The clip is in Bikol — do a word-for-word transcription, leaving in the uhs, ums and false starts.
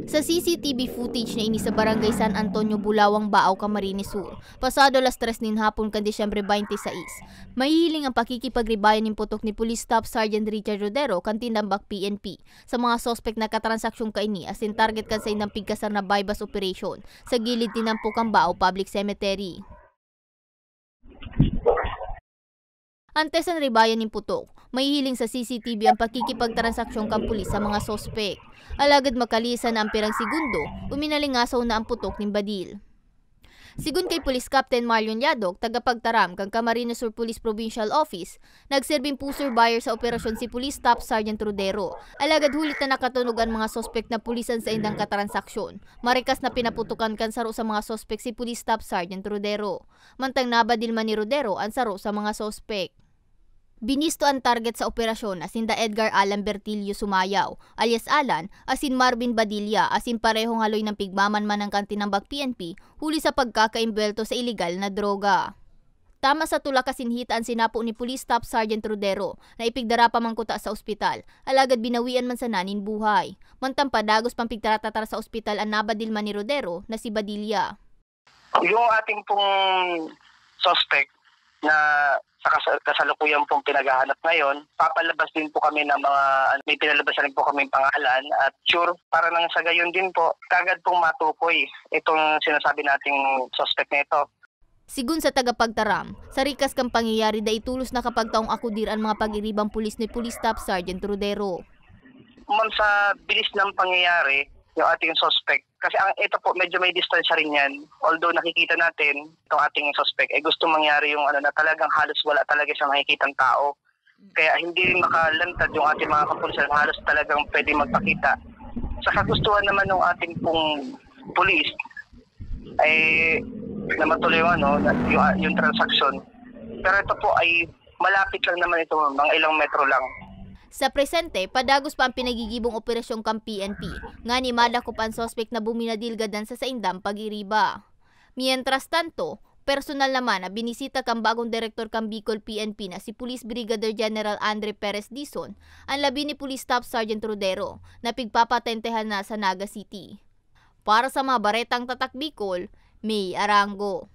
Sa C C T V footage na ini sa Barangay San Antonio, Bulawang, Baao, Camarines Sur, pasado alas tres nin hapon kan Disyembre twenty-six, mahihiling ang pakikipagribayan nin putok ni Police Staff Sergeant Richard Rodero kan tinambak P N P sa mga suspek na katransaksyong kaini asin target kan saindang pigkasar na buy-bust operation sa gilid tinampo kan Baao Public Cemetery. Antes an ribayan nin putok, mahihiling sa C C T V ang pakikipagtransaksyon kan pulis sa mga suspek. Alagad makalisan na ang pirang segundo, uminalingasaw na ang putok nin badil. Sigon kay Police Captain Marlon Yadok, tagapagtaram kan Camarines Sur Police Provincial Office, nagserbing pusher buyer sa operasyon si Police Staff Sergeant Rodero. Alagad huli ta nakatunog an mga suspek na pulis an saindang katransaksyon, marikas na pinaputokan kan saro sa mga suspek si Police Staff Sergeant Rodero. Mantang nabadil man ni Rodero an saro sa mga suspek. Binisto an target sa operasyon na sinda Edgar Alan Bertillo Sumayaw, alias Alan, asin Marvin Badilla, asin parehong haloy nang pigmamanmanan kan tinambak P N P huli sa pagkakaimbwelto sa ilegal na droga. Tama sa tulak asin hita an sinapo ni Police Staff Sergeant Rodero na ipigdara pa man kuta sa ospital, alagad binawian man sana nin buhay. Mantang padagos pang pigtratatar sa ospital an nabadil man ni Rodero na si Badilla. Yung ating pong suspect na sa kas-, kasalukuyan pong pinaghahanap ngayon, papalabas din po kami ng mga, ano, may pinalabas na rin po kaming pangalan at sure, para nang sa gayon din po, kagad pong matukoy itong sinasabi nating suspect na ito. Sigon sa tagapagtaram, sa rikas kan pangyayari, dai tolos nakapagtaong akudir an mga pag-iribang pulis ni Police Staff Sergeant Rodero. Ma'am, sa bilis ng pangyayari, yung ating suspect, kasi ang, ito po, medyo may distansya rin yan. Although nakikita natin itong ating suspect, eh, gusto mangyari yung ano, na talagang halos wala talaga siyang nakikitang tao. Kaya hindi rin makalantad yung ating mga kapulisan, halos talagang pwede magpakita. Sa kagustuhan naman ng ating pong pulis, eh, na matuloy yung ano, na, yung, yung transaksyon. Pero ito po ay malapit lang naman ito, mga ilang metro lang. Sa presente, padagos pa ang pinagigibong operasyon kan P N P, ngani madakop an suspek na buminadil gadan sa saindang pag-iriba. Mientras tanto, personal naman na binisita kan bagong direktor kan Bicol P N P na si Police Brigadier General Andre Perez Dizon an labi ni Police Staff Sergeant Rodero na pigpapatentehan na sa Naga City. Para sa mga baretang Tatak Bicol, May Arango.